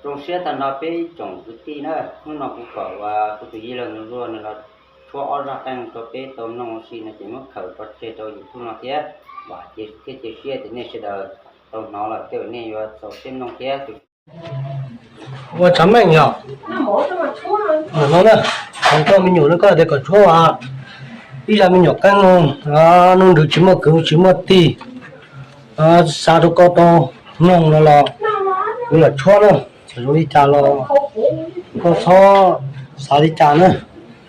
Zoo siab tag nrho peb ib tsoom kwv tij na, hnub no kuv kom uas kuv tus yij laug Ntxoov Zuag nws los tshuab ob zaj qeej rau peb tau mloog ua si no ces muab khaws tso tseg rau YouTube no thiab, vam thiab cia siab tias nej sawv daws tau hnov lawm tej zaum nej yuav txaus siab mloog thiab. Ua tsav meej yog no na, koj me nyuam no koj tias kom tshuab ua ib zaj me nyuam qeej, nuj nrws tsis muaj kwv tsis muaj tij, xa rau koj tau mloog no los kuv yuav tshuab na. Txawm zoo li cas los koj txhob xav li cas na,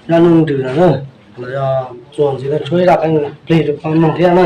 zaj nuj nrws no na, los yog txuas ntxiv no tshuab ib zaj qeej plig rau koj mloog thiab na.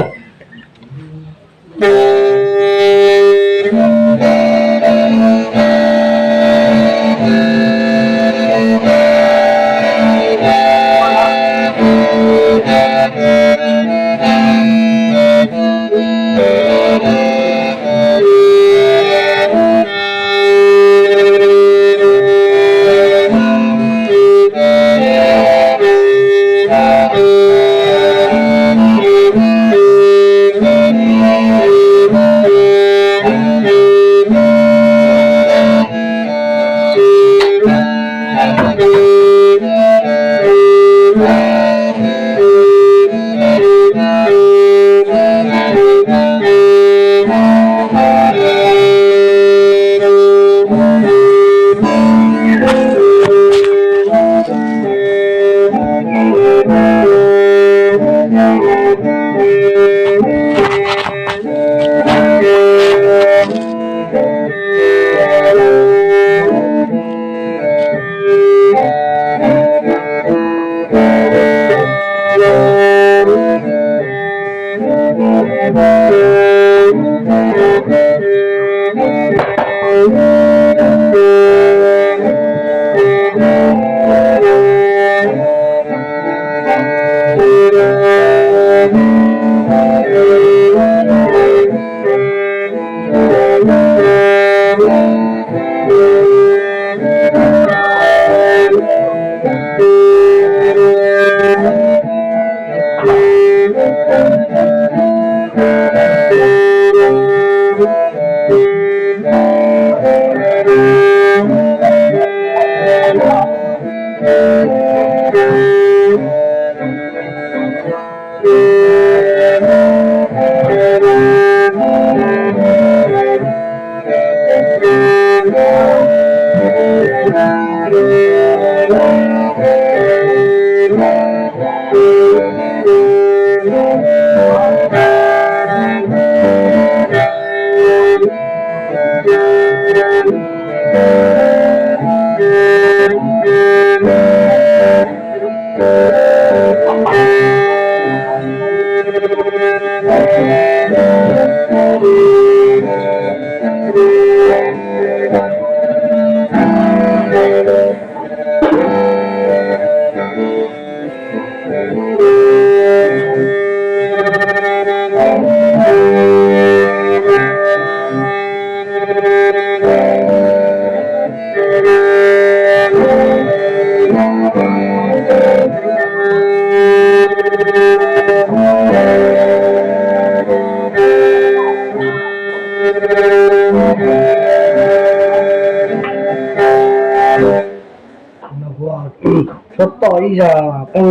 Tshuab toj ib zaj qeej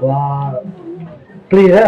uas plig na.